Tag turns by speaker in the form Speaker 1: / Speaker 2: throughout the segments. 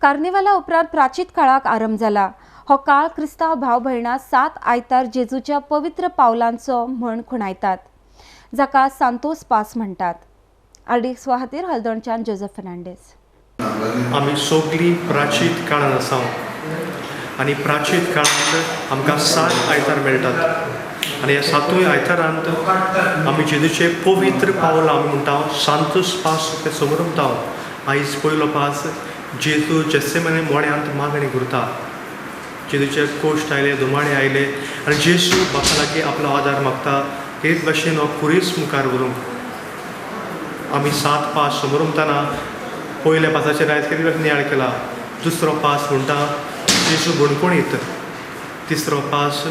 Speaker 1: कार्निवाला उपरांत प्राचीत काळाक आरंभ जाला. हो काळ क्रिस्तांव भाव भयणां 7 आयतार जेजूच्या पवित्र पावलांचो म्हण खुणायतात, जाका सांतोस पास म्हणटात. आरडीएक्स खातीर हळदोणच्यान जोजफ फर्नांडीस.
Speaker 2: आमी सगळीं प्राचीत काळान आसा आनी प्राचीत काळांत आमकां 7 आयतार मेळटात आनी ह्या 7 आयतारांत आमी जेजूचे पवित्र पावलां आमी म्हणटा, सांतोस पास ते समोर. आयज पयलो पास, जेजू जेसेमने मळ्यांत मागणी करता. जेजूचे कोश्ट आयले, धुमाळे आयले आनी जेजू बापा लागीं आपलो आदार मागता, हेच भाशेन हो खुरीस मुखार व्हरूंक. आमी 7 पास समोर पयल्या पासाचेर आयज कितें नियाळ केला. दुसरो पास म्हणटा जेजू बणकोणीत. तिसरो पास,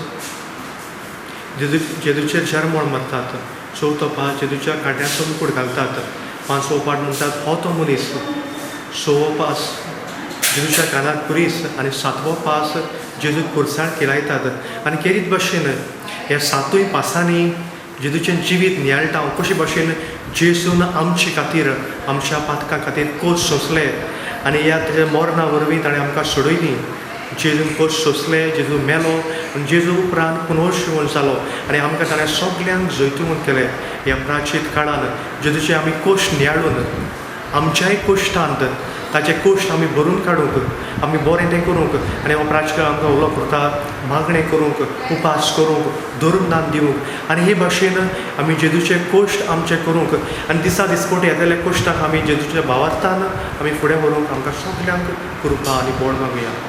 Speaker 2: जेजूचेर जरमळ मारतात. चवथो पास, जेजूच्या कांट्याचो मुकूट घालतात. पांचवो पाठ म्हणटात, हो तो मनीस. सवो पास, जेजूच्या कानार खुरीस आनी सातवो पास, जेजूक खुरसाण किलायतात. आनी केरीत भाशेन ह्या 7 पासांनी जेजूचें जिवीत नियाळटा, कशे भाशेन जेजून आमचे खातीर, आमच्या पातकां खातीर कोस सोंसले आनी ह्या तेज्या मरणा वरवीं ताणें आमकां सोडयलीं. जेजून कोस सोंसले, जेजू मेलो आनी जेजू उपरांत पुनर्शिवण जालो आनी आमकां ताणें सगल्यांक जैतिवंत केलें. ह्या प्राचीत काळान जेजूचे आमी कोश नियाळून आमच्याय कोश्टांत ताचे कोश्ट आमी भरून काडूंक, आमी बरें तें करूंक आनी हो प्राचीन काळ आमकां उलो करता, मागणें करूंक, उपास करूंक, धर्मदान दिवंक आनी हे भाशेन आमी जेजूचे कोश्ट आमचे करूंक आनी दिसा दिसपोटी येतल्या कोश्टाक आमी जेजूच्या भावार्थान आमी फुडें व्हरूंक आमकां सगल्यांक कृपा आनी बळ मागुया.